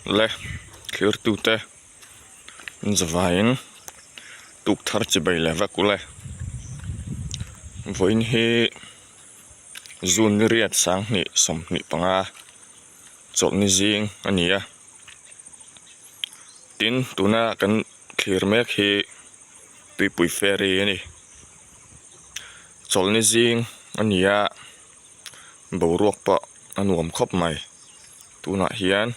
Le thirtute zavaiin tuk thar chibai leh vek ule vawiin hi June ni riat sanghnih 25 chawlhni zing a ni a tin tuna kan thlir mek hi tuipui ferry a ni chawlhni zing a ni a boruak pawh a nuam khawp mai. Tunah hian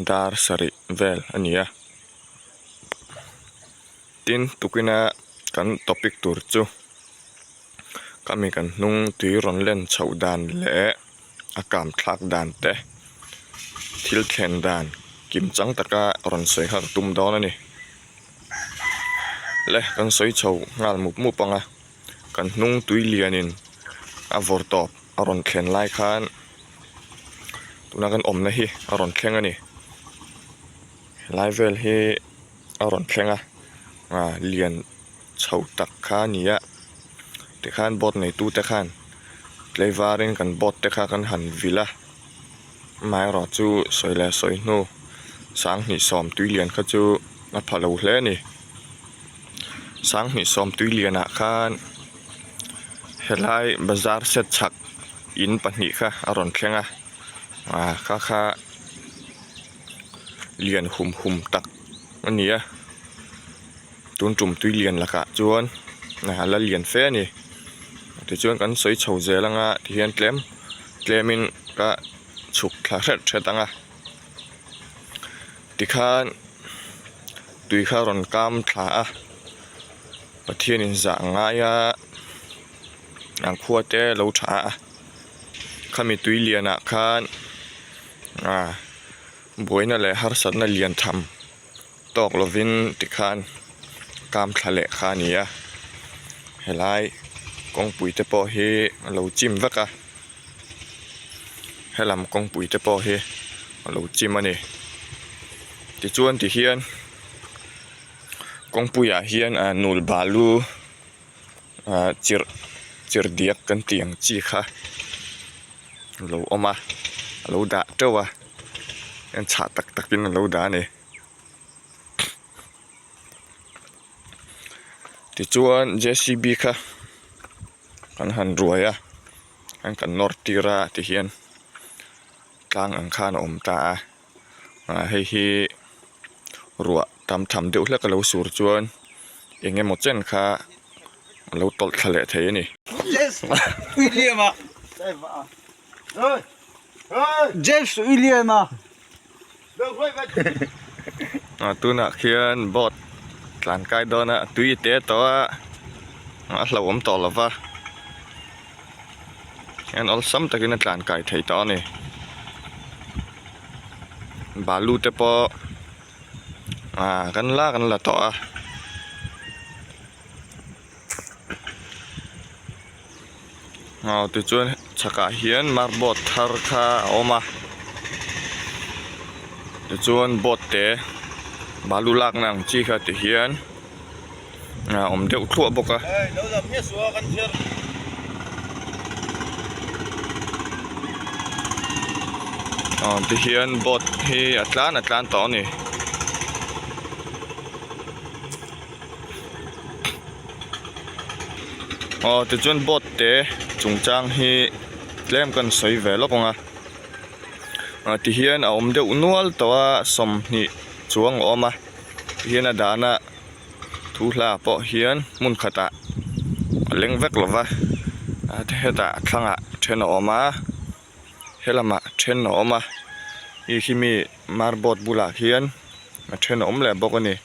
dar sarih vel a ni a tin tukina kan topic tur chu khami kan hnung tui rawn len chhoh dan leh a kam thlak dan te thil thlen dan kim chang taka rawn sawi kha ka tum dawn a ni le kan sawi chho nghal mup mup ang a kan hnung tui lianin a vawr tawp. A rawn thlen lai khan tuna kan awmna hi a rawn thleng a ni helai vel hi a rawn thleng a ah lian chho tak kha a ni a tikhan boat neitu te khan tlaivarin kan boat te kha kan han vil a amaherawh chu sawi leh sawi hnu sanghnih sawm tui lian kha chu a pha lo hle a ni sanghnih sawm tui lianah khan. Helai bazar set chhak in pahnih kha a rawn thleng a ah kha kha lian hum hum tak a ni a tun tum tui lian lakah chuan a la lian fe a ni tichuan kan sawi chho zel anga tihian tlem tlemin ka chhuk thla hret hret ang a tikhan tui kha a rawn kam thla a. Pathianin zah a ngai a an khua te lo tha a khami tui lianah khan ah buaina leh harsatna lian tham tawk lovin tikhan kam thla leh kha a ni a helai kawngpui te pawh hi a lo chim vek a helam kawngpui te pawh hi a lo chim a ni tichuan tihian. Kawngpuiah hian ah nul balu ah chirh chirh diak kan tih ang chi kha a lo awm a a lo dah teuh a en chhah tak tak in a lo dah a ni tichuan j c b kha kan han ruai a an kan nawr tir a tihian tlang ang khan a awm ta a. Ah hei hi ruah tam tham deuh hlek a lo sur chuan eng emaw chen kha a lo tawlh thla leh thei a ni. James William a. Ah tunah khian boat tlan kai dawn a tui te tawh a a hlauhawm tawh lo va. Hian awlsam takin a tlan kai thei tawh a ni balu te pawh ah kan la kan la tawh a aw tichuan chhakah hian marboard thar kha a awm a tichuan boat te balu lakna ang chi kha ti hian. a awm deuh thluah bawk a. Aw tihian boat hi a tlan a tlan tawh a ni. Aw tichuan boat te chungchang hi tlem kan sawi ve lawk ang a. Ah tihian a awm deuh nual tawh a 20 chuang a awm a tihian a dahna. Thu hla pawh hian hmun khatah a leng vek lo va hetah a thlangah then a awm a helamah then a awm a hei khi mi marboard bulah khian a then a awm leh bawk a ni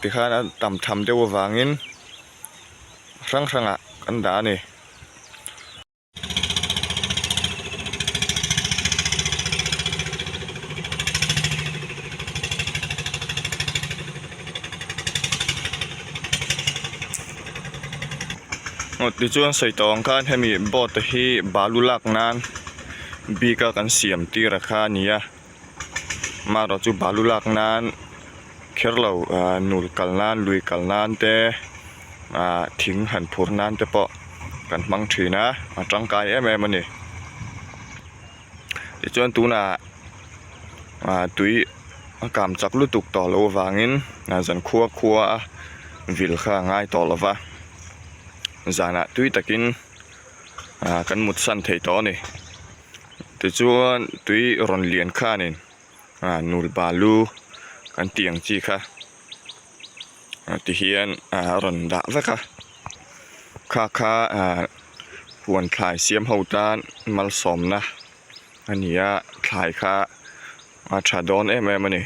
tikhan a tam tham deuh avangin hrang hrangah kan dah a ni. Tichuan sawi tawh ang khan hemi boat hi balu lak nan bik a kan siam tir a kha a ni a amaherawh chu balu lak nan kher lo ah nul kal nan lui kal nan te ah thing han phur nan te pawh kan hmang thin a a tangkai em em a ni tichuan tunah. Ah tui a kam chak lutuk tawh loh avangin zan khua khua a vil kha a ngai tawh lova zanah tui takin ah kan mut san thei tawh a ni tichuan tui rawn lian khanin ah nul balu kan tih ang chi kha ti hian ah a rawn dah vek a kha kha ah huan thlai siam ho tan malsawmna a ni a thlai kha a tha dawn em em a ni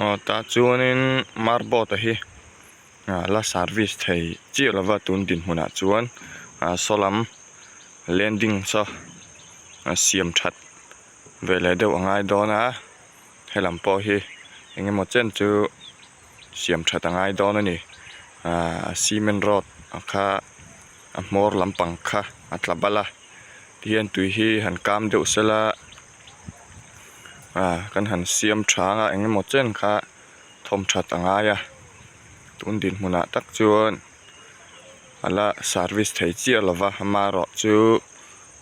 aw tah chuanin marboard a hi ah la service thei chiah lova tun dinhmunah chuan ah saw lam landing saw a siam that ve leh deuh a ngai dawn a helam pawh hi eng emaw chen chu siam that a ngai dawn a ni ah cement road a kha a hmawr lampang kha a tla bal a tihian tui hi han kam deuh sela ah kan han siam tha anga eng emaw chen kha thawm that a ngai a tun dinhmunah tak chuan a la service thei chiah lova amaherawh chu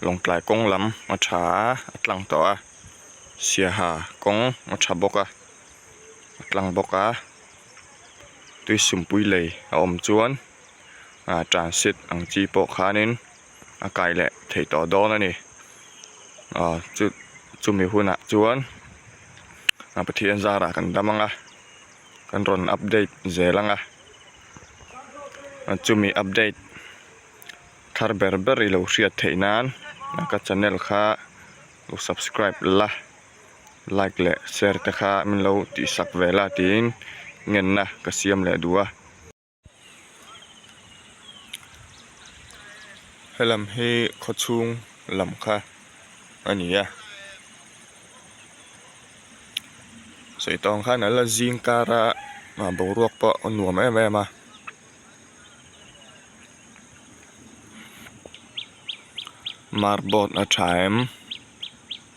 lawngtlai kawng lam a tha a a tlang tawh a siaha kawng a tha bawk a a tlang bawk a tuisumpui lei a awm chuan ah transit ang chi pawh khanin a kai leh theih tawh dawn a ni ah chu chumi hunah chuan a Pathian zarah kan dam ang a kan rawn update zel ang a chumi update thar ber ber i lo hriat theih nan ka channel kha lo subscribe la like leh share te kha min lo tihsak ve la tiin ngenna ka siam leh duh a. Helam hi khawchhung lam kha a ni a sawi tawng khan a la zing kar a boruak pawh a nuam em em a. Marboard a tha em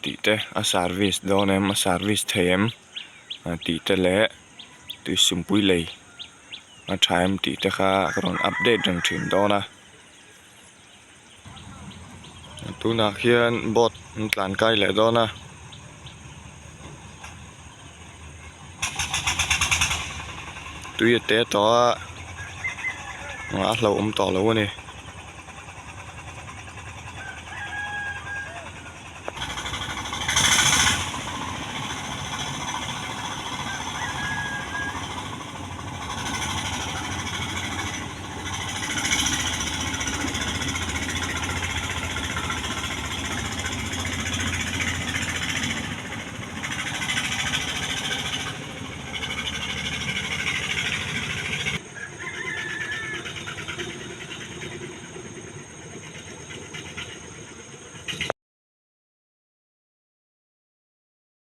tih te a service dawn em a service thei em tih te leh tuisumpui lei a tha em tih te kha ka rawn update reng thin dawn a tunah khian boat an tlan kai leh dawn a. Tui a te tawh a a hlauhawm tawh lo a ni.